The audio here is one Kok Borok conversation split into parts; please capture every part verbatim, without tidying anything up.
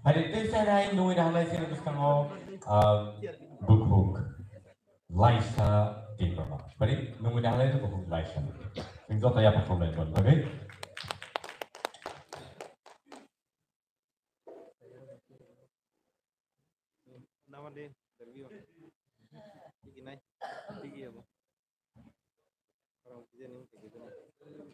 Hari tei sai hai nungwi na halai sini bwskango, ah, bukhuk laisa tei baba. Bari nungwi na halai bukhuk laisa. Sing joto ya pakhom lai bon, okay? Nama de, interview. Tiki nai, tiki ya bo. Orang kita ni, kita ni.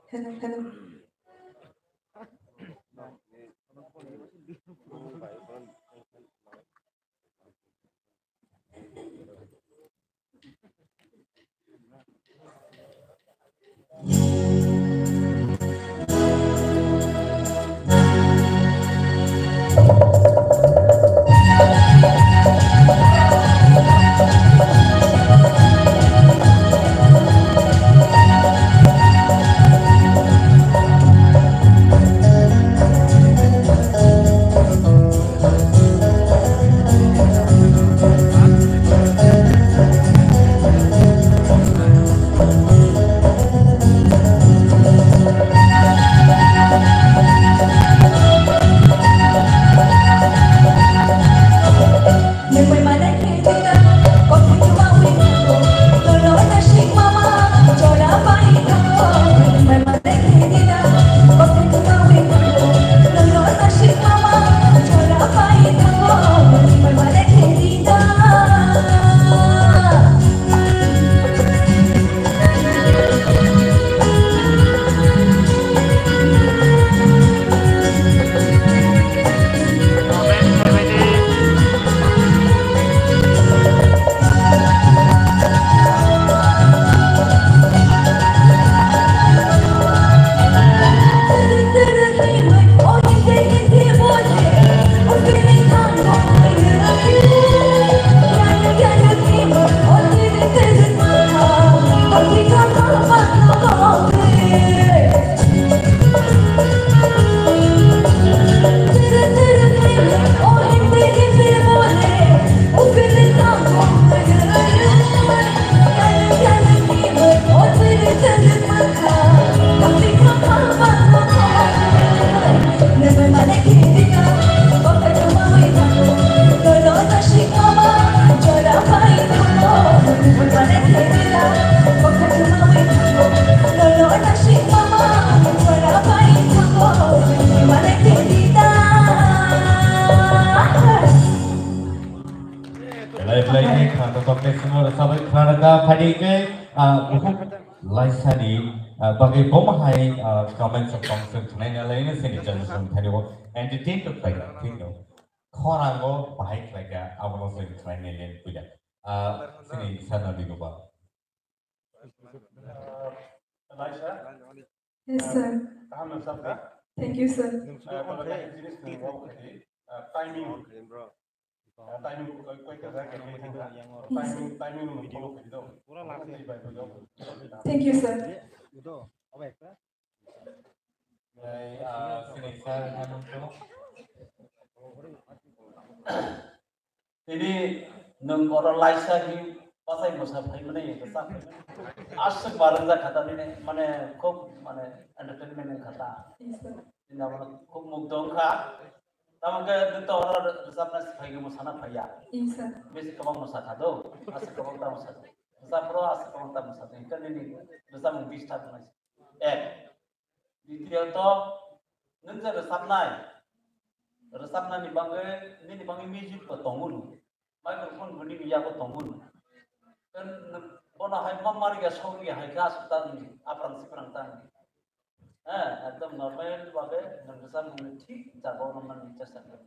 Hello, hello. Belai belai khe khna tongthok tei swngo rwchapwi khna rwkha. Phaidi khe, ah, bukhuk laisani, ah, bagwi bomo hai, ah, comments of concern khnaina laino chini judges rok thani o entertain rok bai thik no. Khorango bahai khlaikha, abono chwng khnaina len puila. Ah, chini sana digo ba. Laisa. Yes, sir. Kaham nang sabda. Thank you, sir. Eh, pala kaham jinis nang wak khadi. Eh, timing. Eh, timing ko koi koi kasa ke koi thangka. Yes, sir. Timing, timing nang follow khadi do. Thank you, sir. Eh, ah, sini sir, anu tu. Tini nwng oro laisa hi pasai mosa phaimani rwchap phaimani. Aswk barang jak kha ta nini, mane, khub, mane, entertainment wng kha ta. Yes, sir. Tini abo khub mugdho wng kha. Tamo khe nwng to oro rwchapna phai khe mosana phai ya. Yes, sir. Besi kwbang mosa kha do. Aswk kwbang ta mosa. Rwchap ro aswk kwbang ta mosa. Hwnkhe nini rwchapmung disturb wngnai se. Ek. Ditiyot, nwng je rwchapnai, rwchapnani bagwi, nini bagwi music bo tongo no, microphone bo nini yago tongo no. Nwng bono hai ma marya sogwi hai khe aswk ta wngdi, aprang siprang ta wngdi. Eh, ekdom normal bhabe nwng rwchapmung thik jaga o nang nani chesta khlai.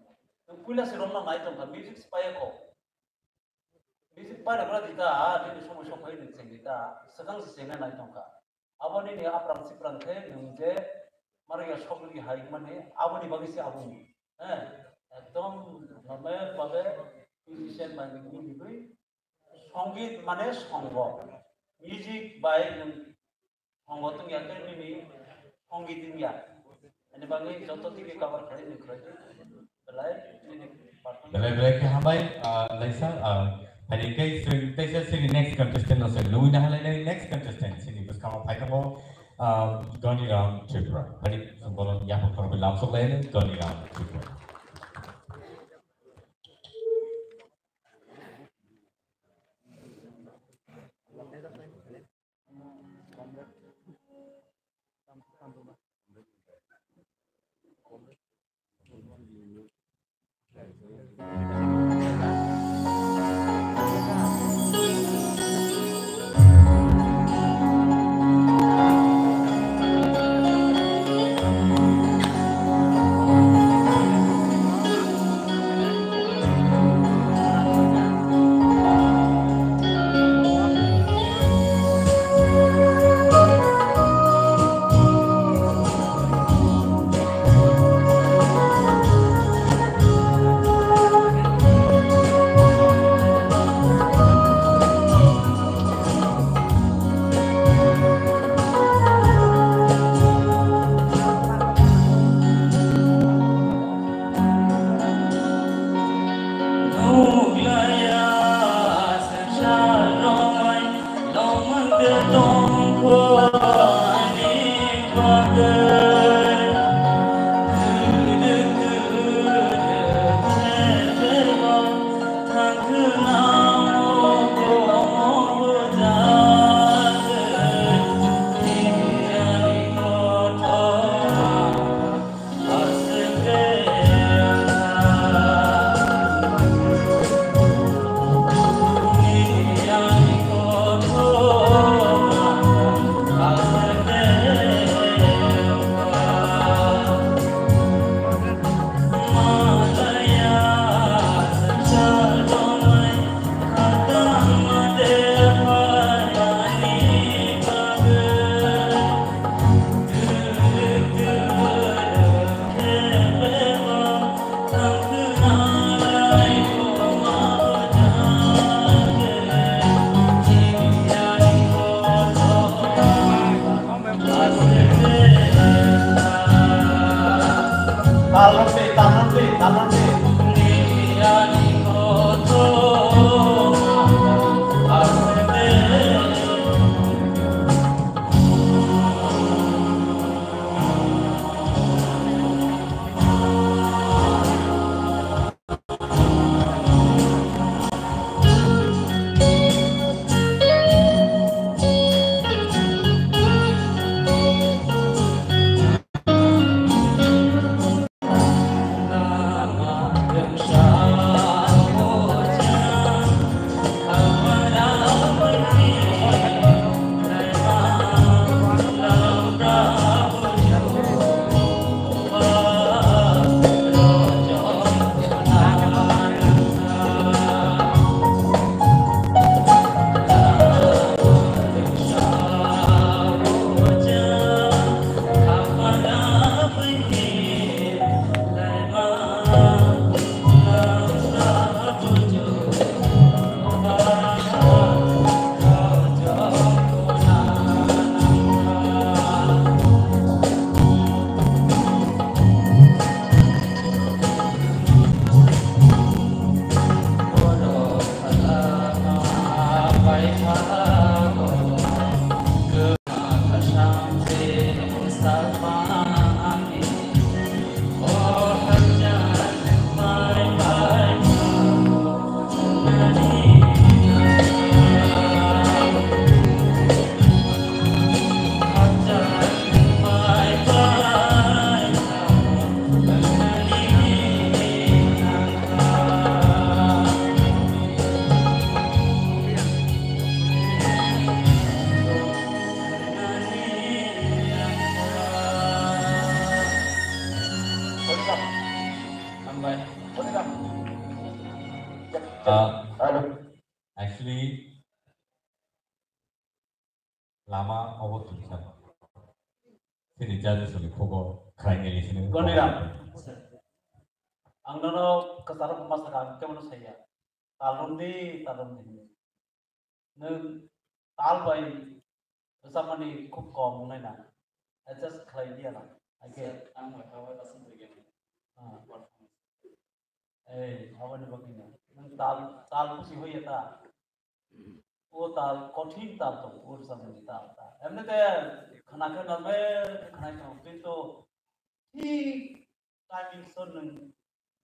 Nwng puila se romna nai tongkha, music se paiya kho. Bisi pairok di ta, nini somoi sok phai nini cheng di ta, swkang se chengna nai tongkha. Abo nini aprang siprang khe nwng je mano ya sokni hai mani, aboni bagwi se abo ni. Eh, ekdom normal bhabe musician bai nini nini songit mane songo. Music bai nwng Songo tong ya khe nini Songit wngya. Ani bagwi joto tv cover khlai ni khlai. Belai, belai, belai khe hambai, ah, Laisa, ah, hai khe chwng teisa chini next contestant no se lui na halai nai next contestant chini bwskango phai tongo, ah, Goniram Tripura. Hai chwng bono yapha khorokwi lamsok lai Goniram Tripura. Ah, actually, lama obo tongsa. Chini judges ni khugo khlainai sini. Goniram. Ang nono kwcharo kwma sakha, ang kebono saiya. Talrwngdi, talrwngdi. Nwng tal bai rwchapmani khub kom wngnai na. adjust khlai liya na. Ake. Sir, ang bai habai basing begini. Ah. Ei, aboni bagwi no. Nwng tal, tal busi hoye ta. O tal, kothin tal tong, o rwchapmani tal ta. Emni te khna khe normal khe khnai tong, kintu thik timing so nwng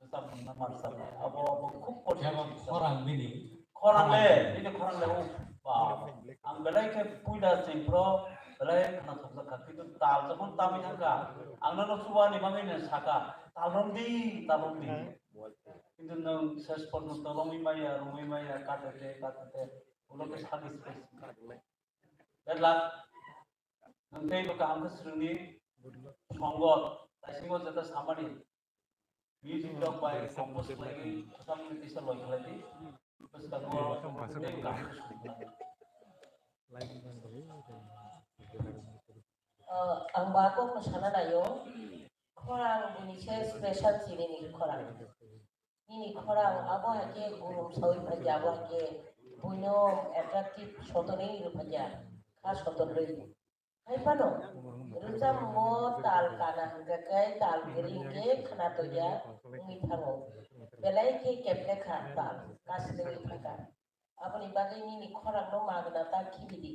rwchapmung na ma rwchapnai. Abo, abo khub kothin. Jeba khorang bini. Khorang le, bini khorang le, o ba. Ang belai khe puila chengphro, belai khna thokjak kha, kintu tal jokhon tamwi thangkha, ang nono chubani bagwi no sakha, tal romdi, tal romdi. Kintu nwng ses porjonto romwi maya, romwi maya, katete, katete, ulo khe sakni space. Bedlak, nwng teibo kaham khe swrwngni songo, taisingo jeta samani, music rok bai compose khlaiwi, kwchangni tisa loi khlai di, bwskango tei kaham khe swrwngna. Ah, ang ba kok no sana naio, khorang bini se special chini ni khorang. Nini khorang abo hai khe gulum sawi phaikha, abo hai khe buino attractive sotonwi rw phaikha, kha sotonwi. Hai phano rwchapmungo tal kana hwnkha khe tal kwrwi hwnkhe khna toya wngwi thango. Belai khe kepre kha tal kasnwi thangkha. Aboni bagwi nini khorangno magna ta khibi di.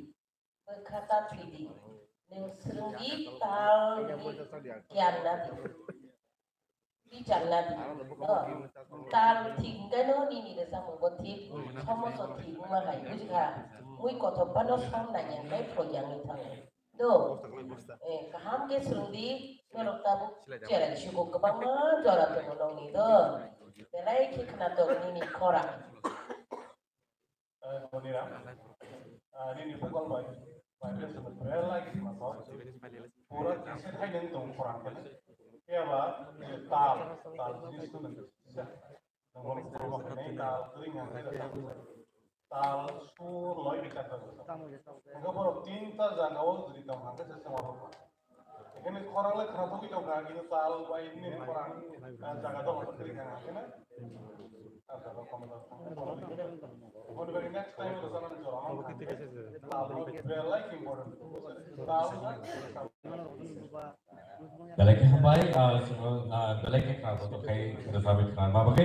Bwkha ta thwi di. Nwng swrwng di, tal di, giyan na di. Bichar na di. No. Tal thik hwnkhe no nini rwchapmung bo thik, somoso thik wngma hai, bujikha? Mui kothok phano som naiya khe phoyang wngwi thango. Do. Eh, kaham khe swrwng di, norok tabuk cherai sugo kwbangma jora tongo nokni do. Belai khe khna tongo nini khorang. Eh, Boniram, ah, nini vocal bai, vibration belai khe khna tongo. Pura kisa hai nang tong khorang khe. Khe ba, eh, tal, tal jinis no nang kisa. Nang hor khorang khe tal kring ang khe tal. Tal sur loi bichar khe. Nang borok tinta jaga o jodi tong hang khe se sama rok. Ekhane khorang le khna thogwi tongkha, kintu tal bai nini khorang, ah, jaga dolo kwrwi kha, ekhane. Ah, jaga kono dolo. Eboni bagwi next time o sana jora man kha. Tal no belai important. Tal na. Belai khe hambai, ah, sino, ah, belai khe khna bo tongkhai, rwchapwi khna ma bagwi.